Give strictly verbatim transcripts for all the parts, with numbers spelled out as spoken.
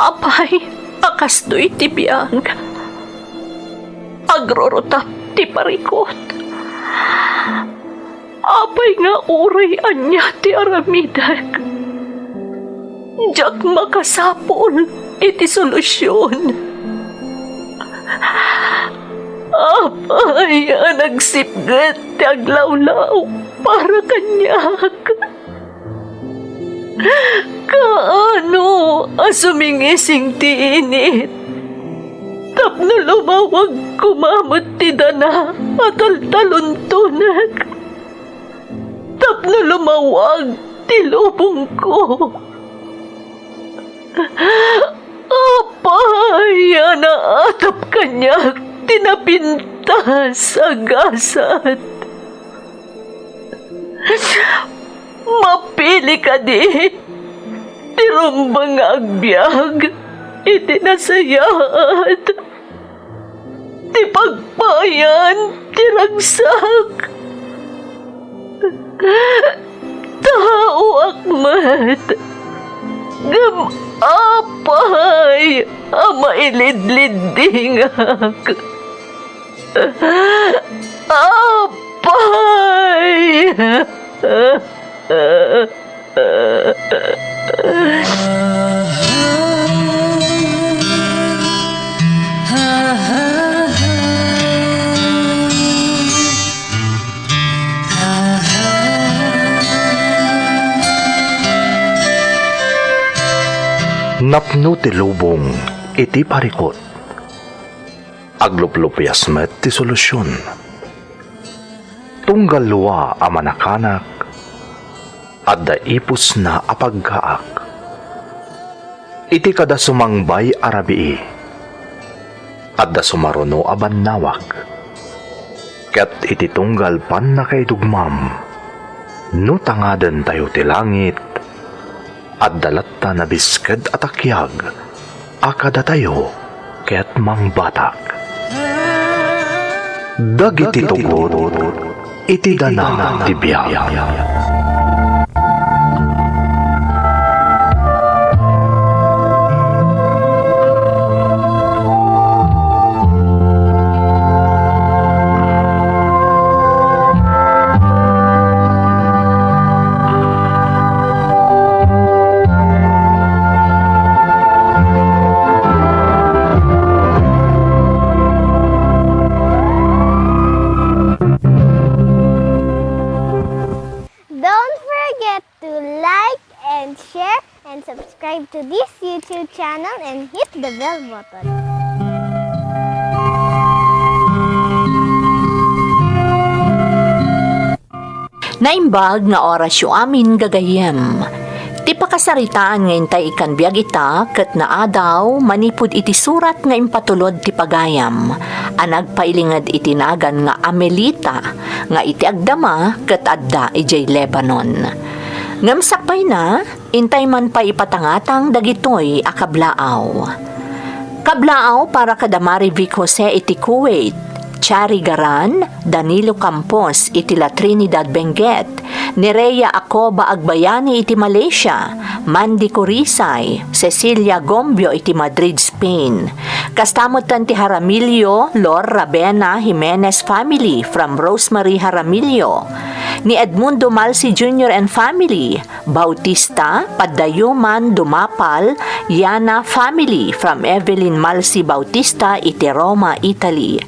Apay, a kastoy ti biag. Agrurutap ti parikut. Apay nga uray ania ti aramidek, diak makasapul iti solusion. Apay a nagsipget ti aglawlaw para kaniak. Kaano a sumingising ti init tapno lumawag koma met ti dana a taltaluntonek, tapno lumawag ti lubongko? Apay a naatap kaniak ti napintas a gasat? Mapili kadi ti rumbeng nga agbiag iti nasayaat, ti pagpayan ti ragsak? Taoak met, ngem apay a mailidliddingak? Apay! Napno ti lubong iti parikut. Agluplupias met ti solusion. Tunggal lua a manakanak, adda ipusna a paggaak. Iti kada sumangbay a rabii, adda sumaruno a bannawag. Ket iti tunggal pannakaidugmam, no tangadentayo ti langit, adda latta nabisked a takiag a kadatayo ket mangbatak. Dagiti tugot iti dana ti biag. Don't forget to like and share and subscribe to this YouTube channel and hit the bell button. Naimbag nga orasyo amin, gagayyem. Ti pakasaritaan nga intay ikkan biag ita ket naadaw manipud iti surat nga impatulod ti pagayam a nagpailinged iti nagan nga Amelita nga iti agdama ket adda idiay Lebanon. Ngem sakbayna, intay man pay ipatangatang dagitoy a kablaaw. Kablaaw para kada Marivic Jose iti Kuwait, Chari Garan, Danilo Campos iti La Trinidad, Benguet, Nerea Acoba Agbayani iti Malaysia, Mandy Corisay, Cecilia Gombio iti Madrid, Spain. Kasta metten ti Jaramillo, Lor Ravena Jimenez family from Rosemary Jaramillo, ni Edmundo Malsi Junior and family, Bautista, Padayuman, Dumapal, Yana family from Evelyn Malsi Bautista iti Roma, Italy.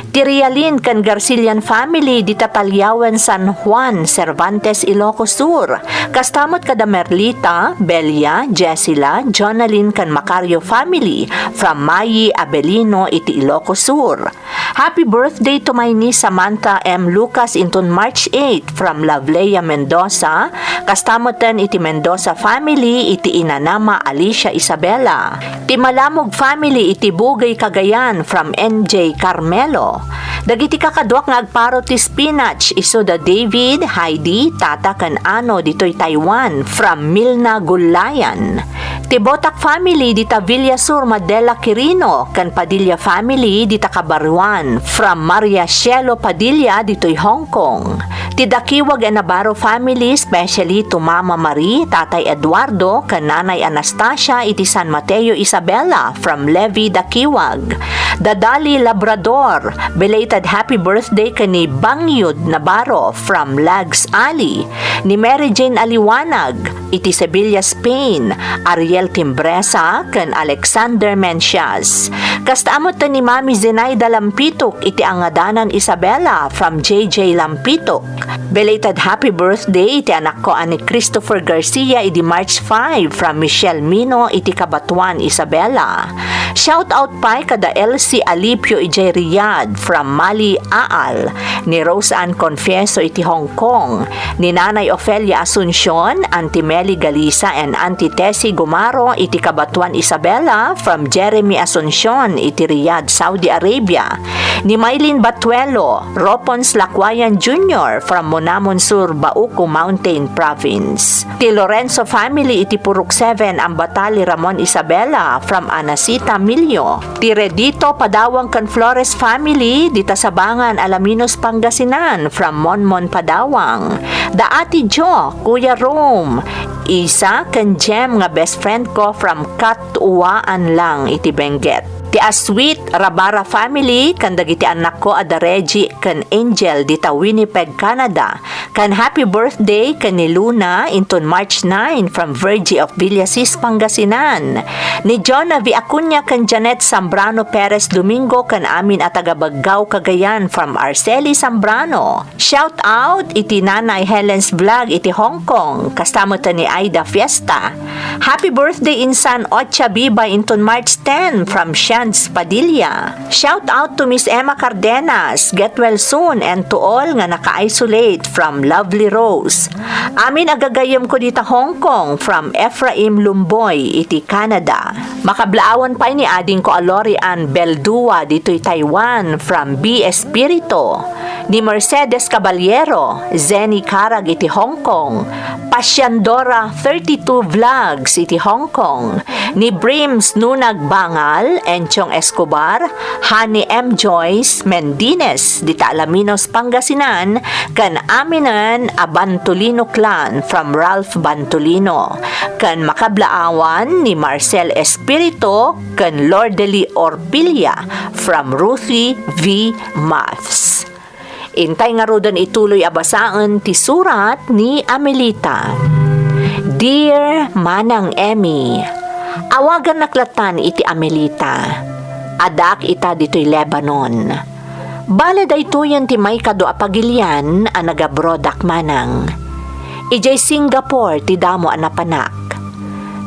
Ti Realin ken Garcillan family dita Taliawen, San Juan, Cervantes, Ilocos Sur. Kasta met kada Merlita, Belia, Jessila, Jonalyn ken Macario family from Mayi Abelino iti Ilocos Sur. Happy birthday to my niece Samantha M. Lucas inton March eight from Loveleia Mendoza, kasta metten iti Mendoza family iti inanana Alicia Isabela. Ti Malamog family iti Bugey, Cagayan from N J Carmelo. Dagiti kakaduak nga agparo ti spinach, isu da David, Heidi, Tata ken Ano ditoy Taiwan from Milna Gulayan. Ti Botak family dita Villasur, Madela, Quirino, ken Padilla family dita Kabaruan, from Maria Cielo Padilla ditoy Hong Kong. Ti Dakiwag and Navarro family, especially to Mama Marie, Tatay Eduardo, ken Nanay Anastasia iti San Mateo, Isabela, from Levi Dakiwag. Dadali Labrador, belated happy birthday ken ni Bangyud Navarro from Lags Ali, ni Mary Jane Aliwanag, iti Sevilla, Spain, Ariel Timbresa, ken Alexander Mencias. Kasta met ni Mami Zenaida Lampitok iti angadanan Isabela from J J Lampitok. Belated happy birthday iti anakko a ni Christopher Garcia idi March five from Michelle Mino iti Kabatuan, Isabela. Shout out pay kada Elsie Alipio idiay Riyadh from Mali Aal, ni Rose Ann Confieso iti Hong Kong, ni Nanay Ofelia Asuncion, Auntie Meli Galisa and Auntie Tessie Gumaro iti Kabatuan, Isabela from Jeremy Asuncion iti Riyadh, Saudi Arabia, ni Mylene Batuelo, Ropons Lacuayan Junior from Monamon Sur, Bauco Mountain Province. Ti Lorenzo family iti Purok seven, Ambatali Ramon Isabela from Anacita Milio. Ti Redito Padawang ken Flores family dita Sabangan, Alaminos, Pangasinan from Monmon Padawang. Da Ate Jo, Kuya Rome, Isa ken Jem nga best friend ko from Katuwaan lang iti Benguet. Ti Aswit Rabara family ken dagiti annakko a da Reggie ken Angel dita Winnipeg, Canada, ken happy birthday ken ni Luna inton March nine from Virgie of Villasis, Pangasinan. Ni Jonah V. Acuña ken Janet Zambrano Perez Domingo ken amin a taga Baggao, Cagayan from Arceli Zambrano. Shout out iti Nanay Helen's Vlog iti Hong Kong, kasta met ni Aida Fiesta. Happy birthday insan Ocha Biba inton March ten from Shands Padilla. Shout out to Miss Emma Cardenas, get well soon, and to all nga naka-isolate from Lovely Rose. Amin a gagayyemko dita Hong Kong from Ephraim Lumboy iti Canada. Makablaawan pay ni adingko a Lori Ann Beldua ditoy Taiwan from B. Espirito, ni Mercedes Caballero, Zenny Karag iti Hong Kong, Pasiandora thirty-two Vlogs iti Hong Kong, ni Brims Nunag Bangal, Enchong Escobar, Honey M. Joyce Mendines dita Alaminos, Pangasinan, ken aminen a Bantolino clan from Ralph Bantolino, ken makablaawan ni Marcel Espirito ken Lordely Orpilla from Ruthie V. Maths. Intay ngaruden ituloy a basaen ti surat ni Amelita. Dear Manang Emmy, awagannak latan iti Amelita. Addaak ita ditoy Lebanon. Bale daytoyen ti maikadua a pagilian a nagabrodak, manang. Idiay Singapore ti damo a napanak.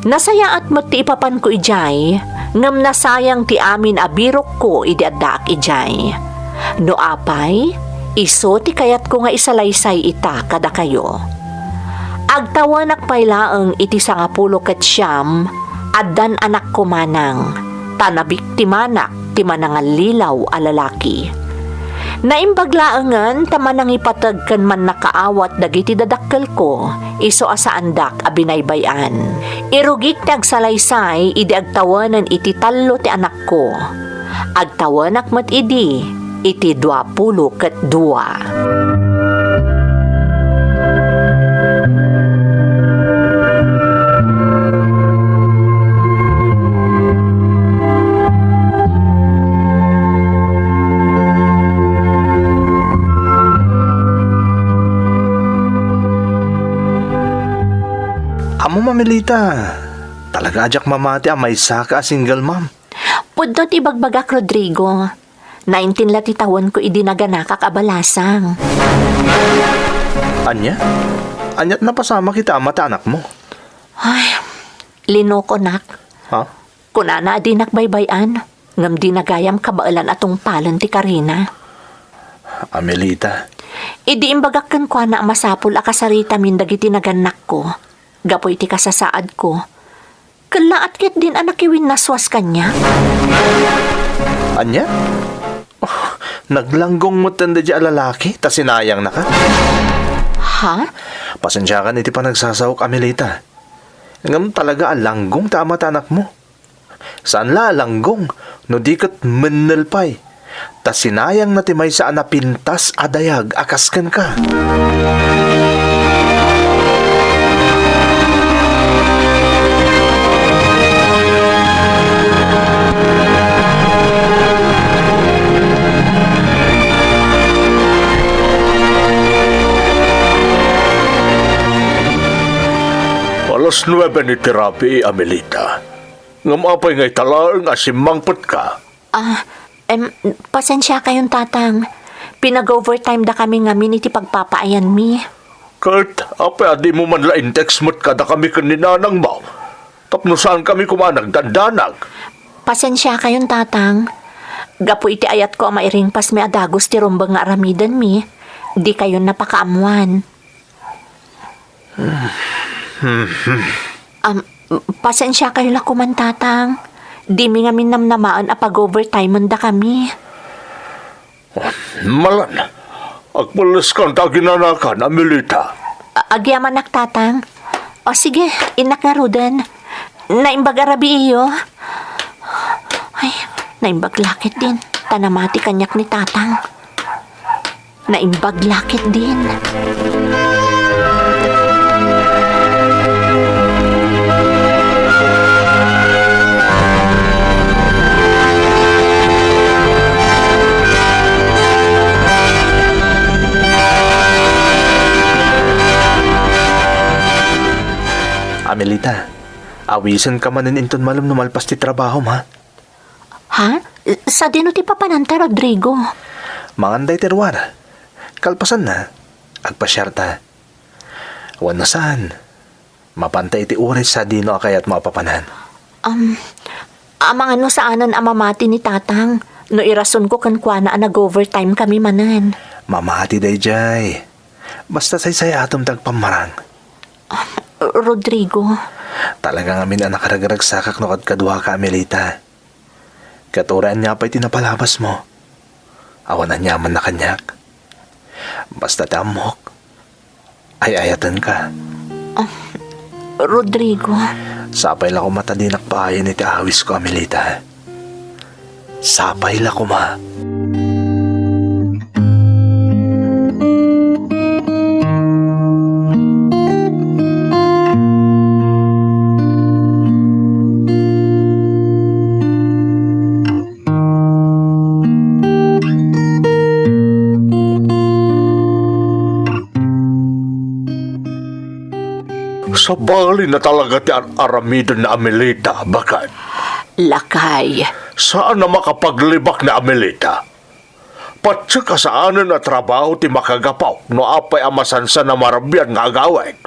Nasayaat met ti ipapanko idiay, ngem nasayang ti amin a birokko idi addaak idiay. No apay, isu ti kayatko nga isalaysay ita kadakayo. Agtawenak pay laeng iti sangapulo ket siam, addan anakko manang, ta nabiktimanak ti manangallilaw a lalaki. Naimbag laengen ta manangipateg ken mannakaawat dagiti dadakkelko, isu a saandak a binaybay-an. Irugik ti agsalaysay idi agtawenen iti tallo ti anakko. Agtawenak met idi iti duapulo ket dua. Ammom, Amelita, talaga a diak mamati a maysaka a single mom. Pudno ti ibagbagak, Rodrigo. Nineteen la ti tawenko idi naganakak a balasang. Ania? Ania't napasamak iti ama ti anakmo? Ay, linokonak. Ha? Kunana a dinak baybay-an, ngem dina gayam kabaelan a tungpalen ti karina. Amelita. Idi imbagak kenkuana a masapul a kasaritamin dagiti nagannakko, gapu iti kasasaadko, kellaat ketdin a nakiwinnaswas kaniak. Ania? Oh, naglanggong metten daydiay a lalaki ta sinayangnaka? Ha? Pasensiakan iti panagsasaok, Amelita. Ngem talaga a langgong ti ama ti anakmo. Saan la a langgong, no di ket mennel pay. Ta sinayangna ti maysa a napintas a dayag a kas kenka. Alas nuebe ni ti rabii, Amelita. Ngem apay nga ita laeng a simmangpetka? Ah, em, pasensiakayon, Tatang. Pinag-overtime da kami ngamin iti pagpapaayanmi. Ket apay a dimo man la in-text met kadakami ken ni nanangmo? Tapno saan kami koma a nagdandanag. Pasensiakayon, Tatang. Gapu iti ayatko a mairingpasmi a dagus ti rumbeng nga aramidenmi, dikayon napakaammoan. Am, pasensiakayo la koman, Tatang. Dimi ngamin namnamaen a pag-overtime-en dakami. Malan, agpelleskan ta aginanakan, Amelita. A-, agyamanak, Tatang. O, sige, innak ngaruden. Naimbag a rabiiyo. Ay, naimbag la ketdin. Ta namati kaniak ni Tatang. Naimbag la ketdin. Amelita, awisenka manen inton malem no malpas ti trabahom, ha? Ha? Sadino ti papananta, Rodrigo? Mangan dayta ruar. Kalpasanna, agpasiarta. Wenno saan, mapanta iti uray sadino a kayatmo a papanan. Um, amangan no saanen a mamati ni Tatang no irasonko kenkuana a nag-overtime kami manen. Mamati daydiay. Basta saysay-atom ti agpammarang. Um, Rodrigo. Talaga ngamin a nakaragragsakak no kadkaduaka, Amelita. Ket uray ania pay ti napalabasmo, awan aniamanna kaniak. Basta ti ammok, ay-ayatenka. Ah, Rodrigo. Sapay la koma ta dinak paayen iti awisko, Amelita. Sapay la koma. Sabali na talaga ti ar-aramiden ni Amelita, baket. Lakay. Saan a makapaglibak ni Amelita. Patse kasaanen a trabaho ti makagapu no apay a masansan a marabian nga agawid.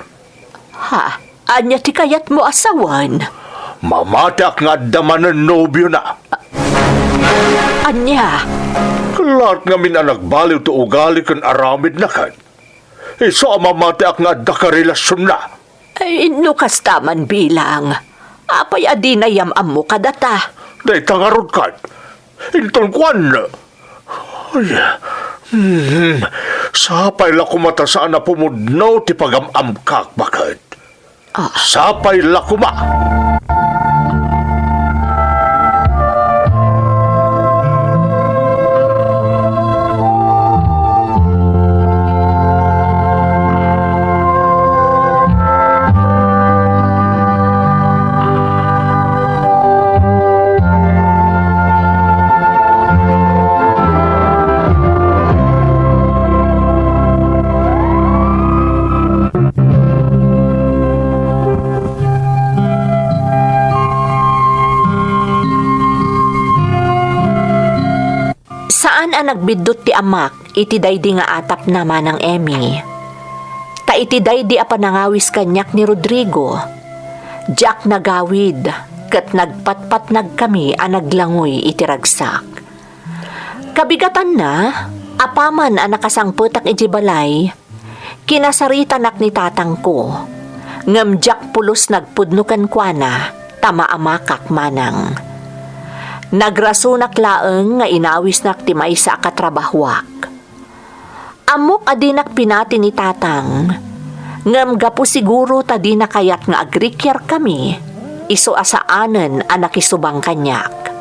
Ha? Ania ti kayatmo a sawen? Mamatiak nga adda manen nobiona. Ania? Laat ngamin a nagbaliw ti ugali ken aramidna ket. Isu a mamatiak nga adda karelasionna. Ay, no kasta man bilang, apay a dina yam-ammo kadata? Dayta ngarud ket, inton kuan, ay, hmm, sapay la koma ta saan a pumudno ti pagam-amkak, baket. Ah. Sapay la koma. Saan a nagbiddut ti amak iti daydi nga atapna, Manang Emmy. Ta iti daydi a panangawis kaniak ni Rodrigo, diak nagawid ket nagpatpatnagkami a naglangoy iti ragsak. Kabigatanna, apaman a nakasangpetak idiay balay, kinasaritanak ni tatangko, ngem diak pulos nagpudno kenkuana ta maamakak manang. Nagrasonak laeng nga inawisnak ti maysa a katrabahoak. Ammok a dinak pinati ni tatang, Ngem gapu siguro ta dina kayat nga agrikiarkami, isu a saanen a nakisubang kaniak.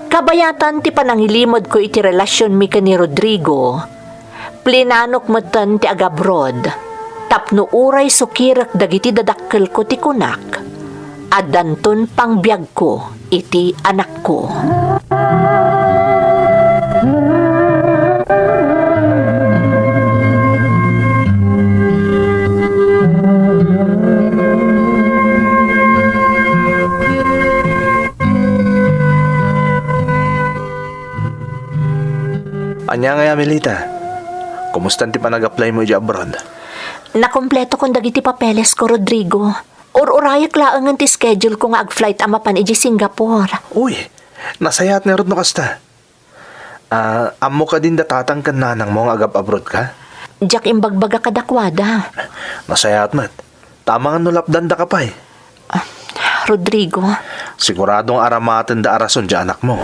Kabayatan ti panangilimedko iti relasionmi ken ni Rodrigo, plinanok metten ti agabroad tapno uray sukirek dagiti dadakkelko ti kunak, addanton pangbiagko iti anakko. Ania ngay, Amelita? Kumustan ti panag-apply mo idiay abroad? Nakumpletokon dagiti papelesko, Rodrigo. Ur-urayek laengen ti schedule ko nga ag-flight a mapan idiay Singapore. Uy, nasayaat ngarud no kasta. Ah, ammo kadin da tatang ken nanangmo nga agab-abroad ka? Diak imbagbaga kadakuada. Nasayaat met. Ta amangan no lapdandaka pay. Ah, Rodrigo. Sigurado nga aramatenda a rason diay anakmo.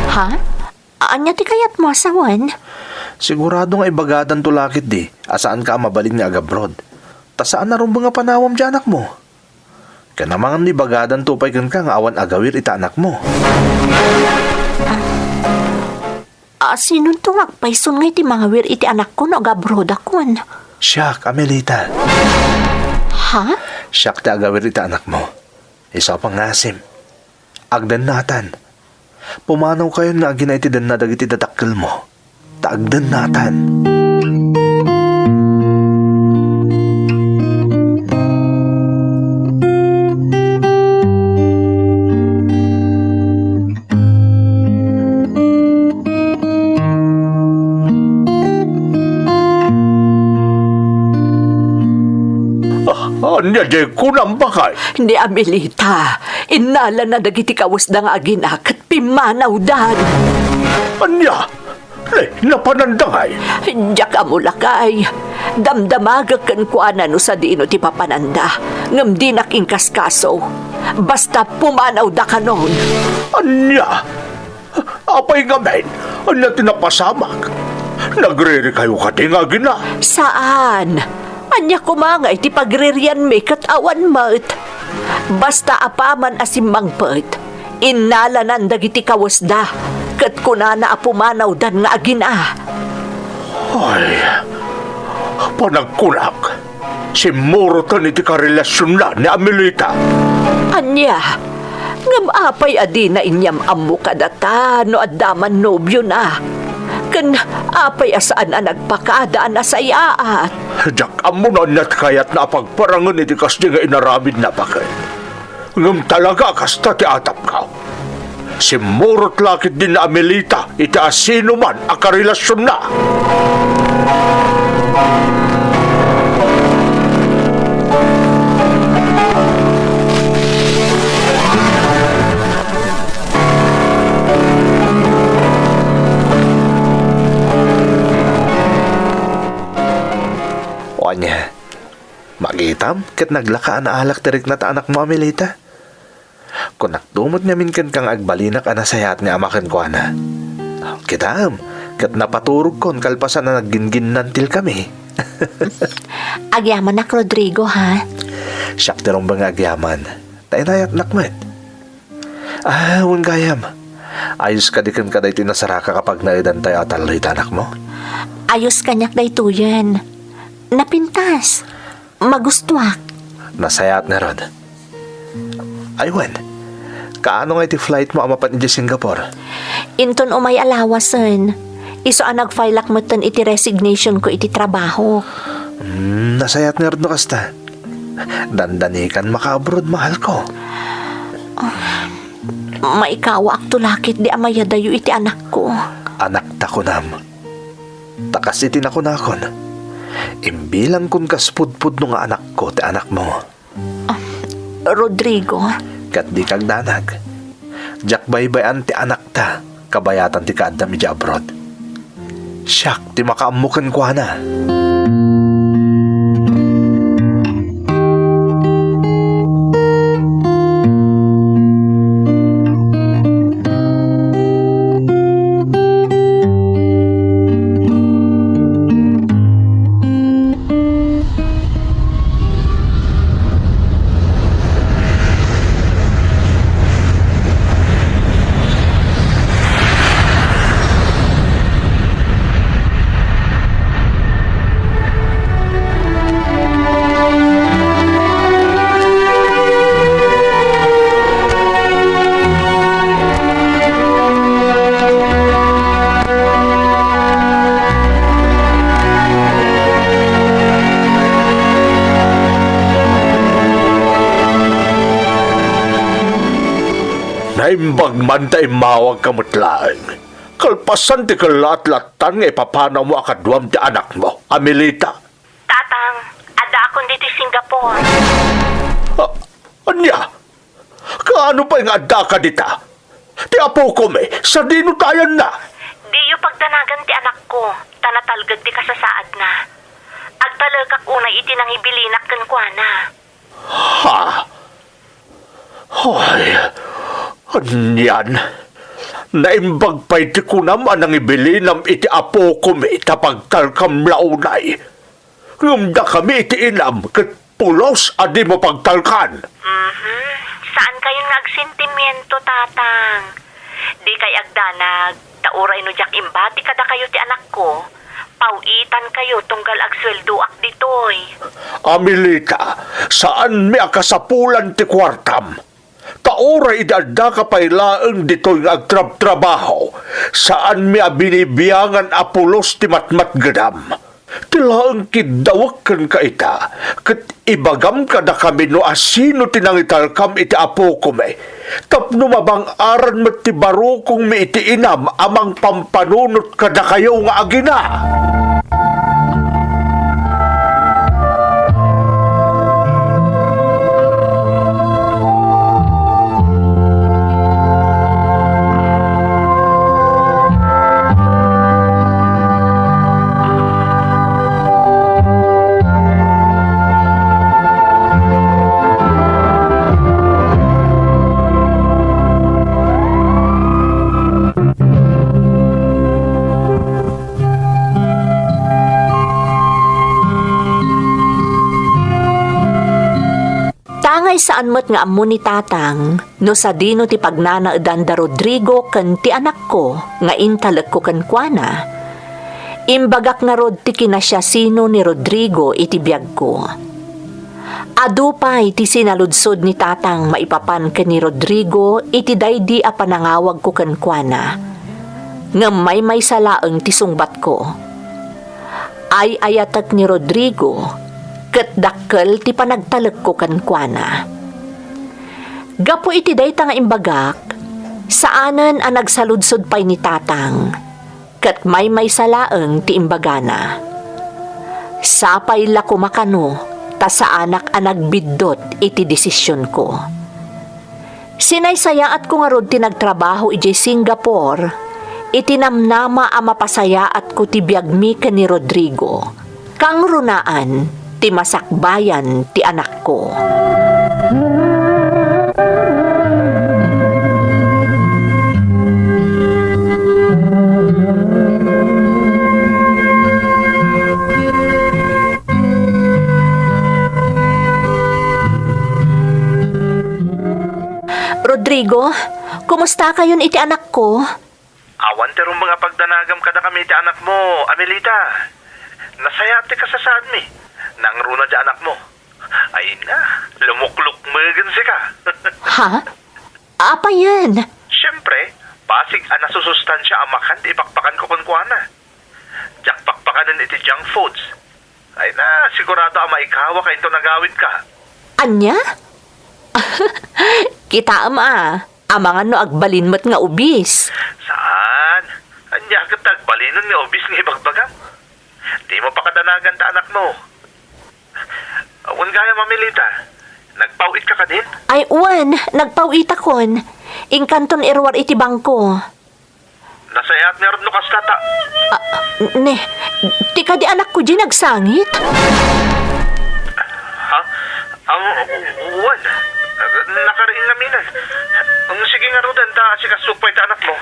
Ha? Ania ti kayatmo a sawen? Sigurado nga ibagadanto la ketdi a saanka a mabalin nga agabroad. Ta saan a rumbeng a panawam diay anakmo. Ken amangan no ibagadanto pay kenka nga awan agawir iti anakmo. Ah, sinonto nga agpayson nga iti mangawir iti anakko no agabroadakon? Siak, Amelita. Ha? Siak ti agawir iti anakmo. Isu a pangngasim. Agdennatan. Pumanawkayon nga agina iti denna dagiti dadakkelmo. Ta agdennatan. Ah, ania diay kunam, baket? Ni Amelita, innalana dagiti kawesda nga agina ket pimmanawdan. Ania? Ni, napananda ngay? Diak ammo, lakay. Damdamagek kenkuana no sadino ti papananda, ngem dinak inkaskaso. Basta pumanawda kanon. Ania? Apay ngamin? Ania ti napasamak? Nagririkayo kadi nga agina? Saan? Ania koma nga iti pagririanmi ket awan met. Basta apaman a simmangpet, innalanan dagiti kawesda, ket kunana a pumanawdan nga agina. Ay, panagkunak, simmuroten iti karelasionna ni Amelita. Ania? Ngem apay a dina inyam-ammo kadata no adda man nobiona? Ken apay a saan a nagpakada a nasayaat? Diak ammo no ania ti kayatna a pagparangen iti kasdi nga inaramidna, baket. Ngem talaga a kasta ti atapko. Simmurot la ketdi ni Amelita iti asinoman a karelasionna. O ania, makitam ket naglaka a naalak ti rikna ti anakmo, Amelita. Kunakto met ngamin kenka nga agbalinak a nasayaat nga ama kenkuana. Kitam, ket napaturogkon kalpasan a naggingginnantilkami. Agyamanak, Rodrigo, ha? Siak ti rumbeng nga agyaman. Ta inayatnak met. Ah, wen gayam. Ayos kadi kenka daytoy nasarakak a pagnaedantayo a talloy ti anakmo? Ayos kaniak daytoyen. Napintas. Magustuak. Nasayaat ngarud. Ay wen, kaano nga iti flight mo a mapan idiay Singapore? Inton umay a lawasen, isu a nag-file-ak metten iti resignation ko iti trabaho. Hmm, nasayaat ngarud no kasta. Dandanikan maka-abroad, mahalko. Maikawaakto la ketdi a mayadayo iti anakko. Anakta, kunam. Ta kas iti nakunakon, imbilangkon kas pudpudno nga anakko ti anakmo. Ah, Rodrigo. Ket dika agdanag. Diak baybay-an ti anakta kabayatan ti kaaddam idiay abroad. Siak ti makaammo kenkuana. Naimbag man ta immawagka met laeng. Kalpasan ti kallatlattan nga ipapanawmo a kaduam ti anakmo, Amelita. Tatang, addaakon ditoy Singapore. Ah, ania? Kaano pay nga addaka dita? Ti apokon, sadino ti ayanna? Diyo pagdanagan ti anakko, ta natalged ti kasasaadna. Agtalekak unay iti nangibilinak kenkuana. Ha? Ay, anian? Naimbag pay ti kunam a nangibilinam iti apokon ta pagtalkam la unay. Ngem dakami iti inam ket pulos a dimo pagtalkan. Mhm. Saan kayon nga agsentimiento, Tatang. Dikay agdanag, ta uray no diak imbati kadakayo ti anakko, paw-itankayo tunggal agsueldoak ditoy. Amelita, saanmi a kasapulan ti kuartam. Ta uray idi addaka pay laeng ditoy nga agtrabtrabaho, saanmi a binibiangan a pulos ti matmatgedam. Ti laeng kiddawek kenka ita, ket ibagam kadakami no asino ti nangitalkam iti apokon, tapno mabang-aran met ti barukongmi iti inam a mangpampanunot kadakayo nga agina. Tangay saan met nga ammo ni Tatang no sadino ti pagnanaedan da Rodrigo ken ti anakko nga intalekko kenkuana. Imbagak ngarud ti kinasiasino ni Rodrigo iti biagko. Adu pay ti sinaludsod ni Tatang maipapan ken ni Rodrigo iti daydi a panangawagko kenkuana. Ngem maymaysa laeng ti sungbatko. Ay-ayatek ni Rodrigo, ket dakkel ti panagtalekko kenkuana. Gapu iti dayta nga imbagak, saanen a nagsaludsod pay ni Tatang, ket maymaysa laeng ti imbagana. Sapay la koma kano, ta saanak a nagbiddut iti desisionko. Sinaysayaatko ngarud ti nagtrabaho idiay Singapore, iti namnama a mapasayaatko ti biagmi ken ni Rodrigo, kangrunaan ti masakbayan ti anakko. Rodrigo, kumusta kayon iti anakko? Awan ti rumbeng a pagdanagam kadakami iti anakmo, Amelita. Nasayaat ti kasasaadmi. Nangruna ti anakmo. Ay na, lumuklukmegen sika. Ha? Apayen? Siempre, basig a nasusustansia a makan ti ipakpakanko kenkuana. Diak pakpakanen iti junk foods. Ay na, sigurado a maikawak a inton agawidka. Ania? Kitaem a, amangan no agbalin met nga ubis. Saan? Ania ket ta agbalinen nga ubis nga ibagbagam? Dimo pakadanagan ta anakmo. Wen gayam, Amelita, nagpaw-itka kadin? Ay, wen, nagpaw-itakon. Inkanton iruar iti bangko. Nasayaat ngarud no kasta ta. Ah, ne, ti kadi anakko diay nagsangit? Ha? Ang, wen, nakariing naminan. Ang sige ngaruden ta asikaso pay ti anakmo.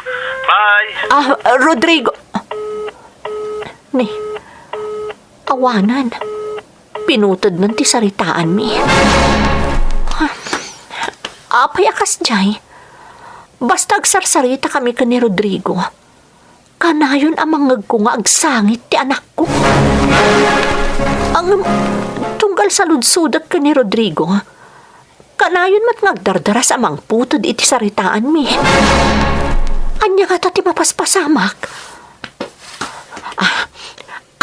Bye. Ah, Rodrigo. Ne, awanen. Pinutednen ti saritaanmi. Apay a kasdiay? Basta agsarsaritakami ken ni Rodrigo, kanayon a mangngegko nga agsangit ti anakko. Ngem, tunggal saludsodek ken ni Rodrigo, kanayon met nga agdardaras a mangputed iti saritaanmi. Ania ngata ti mapaspasamak? Ah,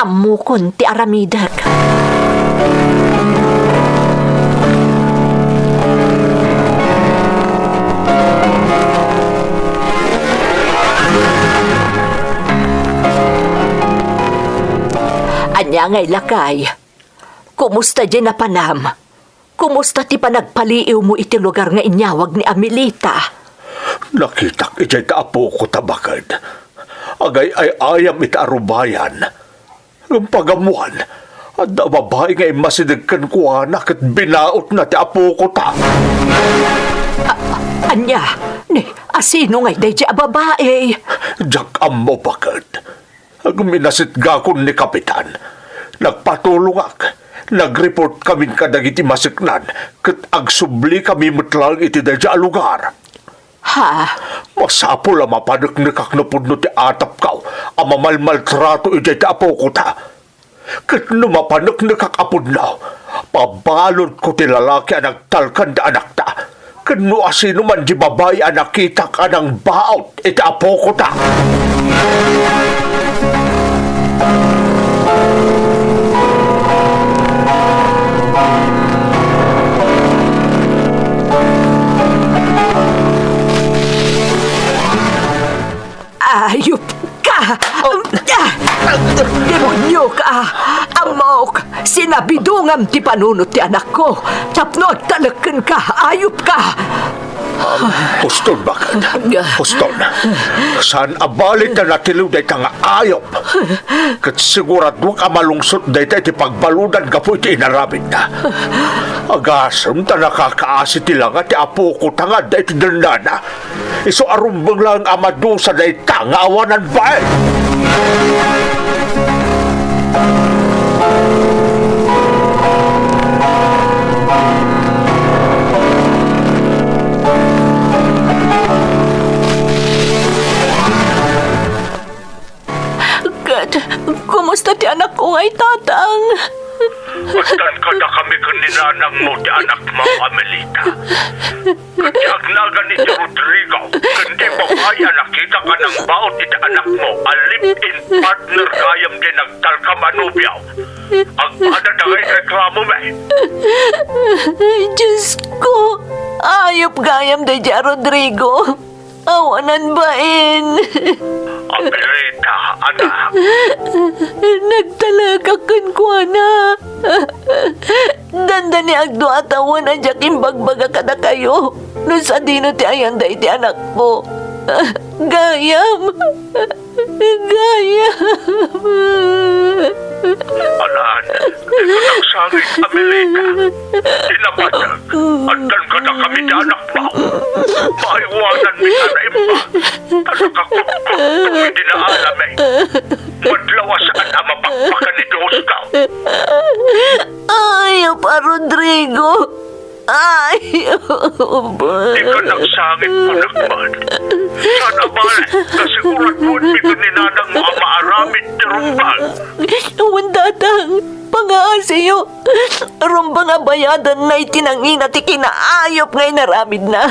Ammokon ti aramidek. Ngay lakay, kumusta diay napanam? Kumusta ti panagpaliiwmo iti lugar nga inyawag ni Amelita? Nakitak idiay ta apokota, baked. Agay-ay-ayam iti arubayan. Ngem pagammoan, adda babai nga immasideg kenkuana ket binaotna ti apokota. A-, ania? Ni, asino ngay daydiay a babai? Diak ammo, baked. Ngem inasitgakon ni Kapitan. Nagpatulongak. Nag-report kamin kadagiti maseknan, ket agsubli kami met laeng iti daydiay a lugar. Ha? Masapul a mapaneknekak no pudno ti atapkaw a mamalmaltrato idiay ti apokota. Ket no mapaneknekak a pudno, pabaludko ti lalaki a nagtalkan ti anakta, ken no asinoman di babai a nakitak a nangbaot iti apokota. Ayop ka! Oh. Ah! Demonyo ka! Ammok, sinabidongam ti panunot ti anakko tapno agtalek kenka! Ayop ka! Huston, baked. Huston. Saan a bali ta natiliw dayta nga ayop. Ket siguraduak a malungsot dayta iti pagbaludan gapu iti inaramidna. Agasem ta nakakaasi ti langa ti apokota nga adda iti dennana. Isu a rumbeng laeng a madusa dayta nga awanan bain. Ket, kumusta ti anakko ngay, Tatang? Addan kadakami ken ni nanangmo ti anakmo, Amelita. Ket ti agnagan ni Rodrigo ken ti babai a nakitak a nangbaot iti anakmo a live-in partner gayam ti nagtalkam a nobio. Agpada dagiti reklamomi. Diosko, ayop gayam daydiay a Rodrigo. Awanan bain. Amelita, anak. Nagtalekak kenkuana. Dandani agdua a tawen a diak imbagbaga kadakayo no sadino ti ayan daydi anakko. Gayam. Gayam. Alan, dika nagsangit, Amelita. Ti napateg, addan kadakami ti anakmo. Maiwananmi ta naimbag, ta nakakutkotto iti naalami. Madlaw a saan a mapakpakan ni Dios ka. Ayop a Rodrigo. Ayop. Dika nagsangit, anak man. Saan a bale, kasiguraduanmi ken ni nanangmo a maaramid ti rumbeng. Wen, Tatang, pangaasiyo. Rumbeng a bayadanna iti nangina ti kinaayop nga inaramidna.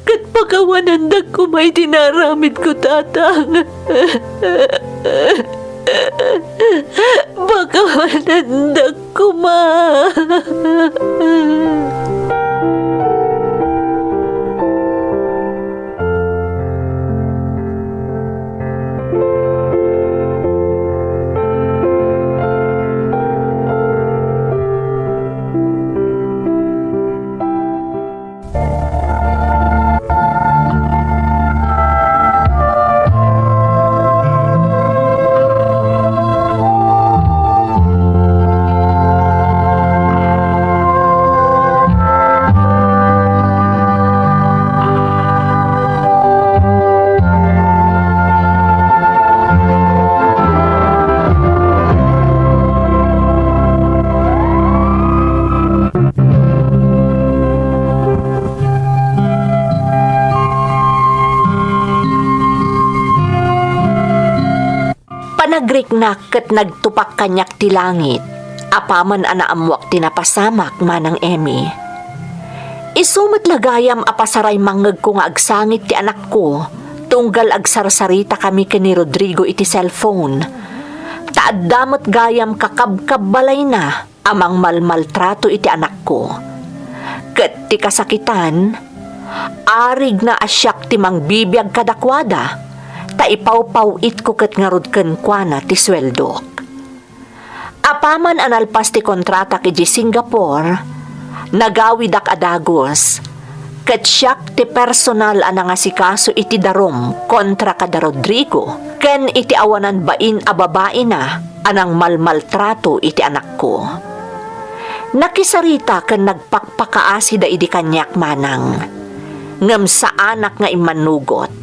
Ket pakawanandak koma iti naaramidko, Tatang. Pakawanandak koma. Panagriknak ket nagtupak kaniak ti langit, apaman a naammoak ti napasamak, Manang Emmy. Isu met la gayam a pasaraymangngegko nga agsangit ti anakko, tunggal agsarsaritakami ken ni Rodrigo iti cellphone. Ta adda met gayam kakabkabbalayna a mangmalmaltrato iti anakko. Ket ti kasakitan, arigna a siak ti mangbibiag kadakuada, ta ipawpaw-itko ket ngarud kenkuana ti sueldok. Apaman a nalpas ti kontratak idiay Singapore, nagawidak a dagus, ket siak ti personal a nangasikaso iti darum kontra kada Rodrigo ken iti awanan bain a babaina a nangmalmaltrato iti anakko. Nakisarita ken nagpakpakaasida idi kaniak manang, ngem saanak nga immannugot,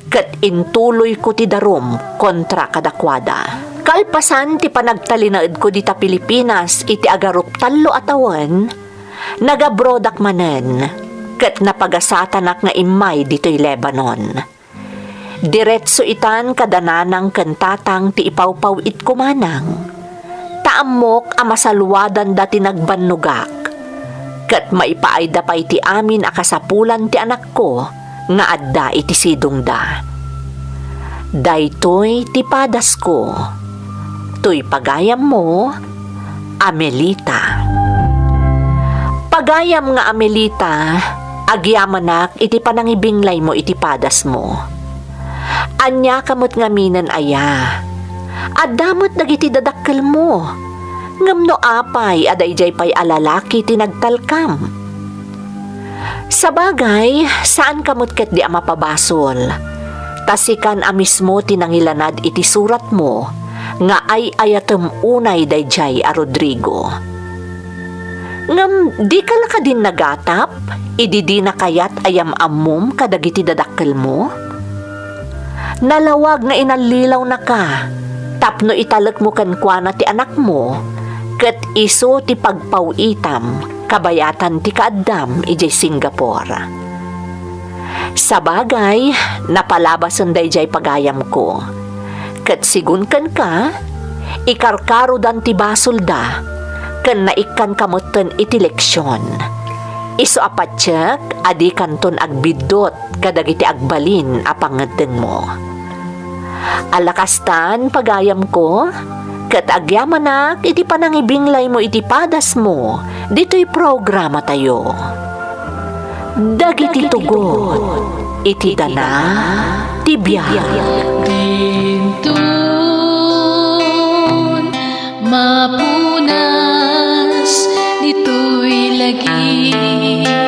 ket intuloyko ti darum kontra kadakuada. Kalpasan ti panagtalinaedko dita Pilipinas iti agaruptallo a tawen, nagabrodak manen, ket napagasatanak nga immay ditoy Lebanon. Diretso itan kada nanang ken tatang ti ipawpaw-itko manang. Ta ammok a masaluadanda ti nagbannogak, ket maipaayda pay ti amin a kasapulan ti anakko nga adda iti sidongda. Daytoy ti padasko. Toy pagayammo, Amelita. Pagayam nga Amelita, agyamanak iti panangibinglaymo iti padasmo. Ania ka met ngaminen aya? Adda met dagiti dadakkelmo. Ngem no apay a daydiay pay a lalaki ti nagtalkam? Sabagay, saan ka met ketdi a mapabasol. Ta sikan a mismo ti nangilanad iti suratmo nga ay-ayatem unay daydiay a Rodrigo. Ngem dika la kadin nagatap idi dina kayat a yam-ammom kadagiti dadakkelmo? Nalawag nga inallilawnaka tapno italekmo kenkuana ti anakmo, ket isu ti pagpaw-itam kabayatan ti kaaddam idiay Singapore. Sabagay, napalabasen daydiay pagayamko. Ket sigun kenka, ikarkarodan ti basolda, ken naikkanka metten iti leksion. Isu a patiek a dikanton agbiddut kadagiti agbalin a pangngeddengmo. Ala kastan, pagayamko, ket agyamanak iti panangibinglaymo iti padasmo ditoy programatayo. Dagiti tugot iti dana ti biag. Dinton mapunas ditoy lagi.